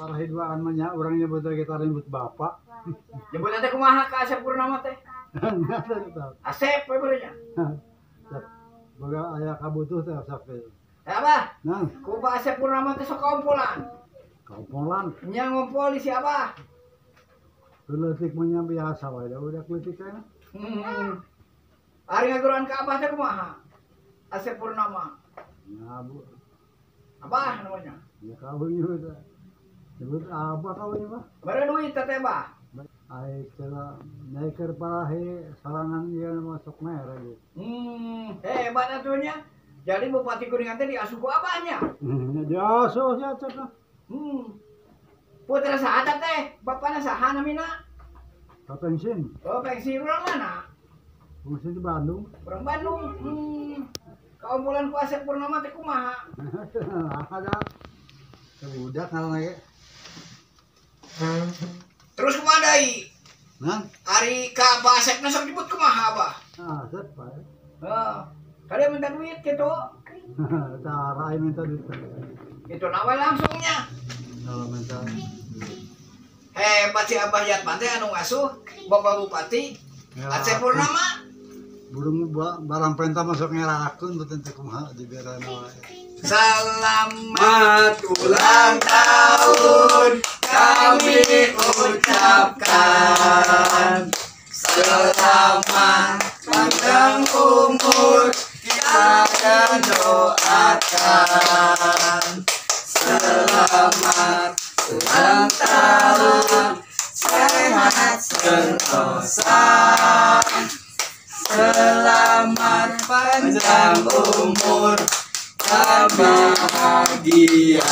Parahi duaan mah nya urang nyebut lagi tara nyebut bapak. Nyebut teh kumaha ka Asep Purnama teh? Asep we beureun nya. Boga aya kabutuh teh Asep teh. Eh Abah, Nah, ku Pak Asep Purnama teh sok kaompolan. kaompolan. Nya ngompol di si Abah. Leutik mah nya biasa wae da udah leutik teh. Ari ngaguruan ka Abah teh kumaha? Asep Purnama. Ya bu, Abah namanya. ya kau nyebut. Nyebut abah kau mah. Bare duit teh Abah. Ai kira naiker parahi sarangan ieu masuk merah gitu. Hebat atuh nya. Jadi Bupati Kuningan teh diasuh ku abahnya. Diasuh sia cek. Putra saha teh? Bapana saha namina? Ka pensiun. Oh, pensiun urang mana? Pensiun di Bandung. Urang Bandung. Kaompolan ku Asep Purnama teh kumaha? Ada. Budak ngaran lagi. Terus kumaha deui? Nah, Ari ka Pak Asep sok nyebut kumaha Abah? Asep Pak. Heeh. Kalian minta duit gitu. Cara aing minta duit. Itu nawe langsungnya. Kalau minta Hebat si Abah Yatman teh anu ngasuh Bapak Bupati Asep Purnama. Burung barang perintah masuk ngerakeun beuteung teh kumaha diberana wae. Selamat ulang tahun kami ucapkan. Selamat panjang umur kita doakan. Selamat ulang tahun, sehat sentosa. Selamat panjang umur dan bahagia.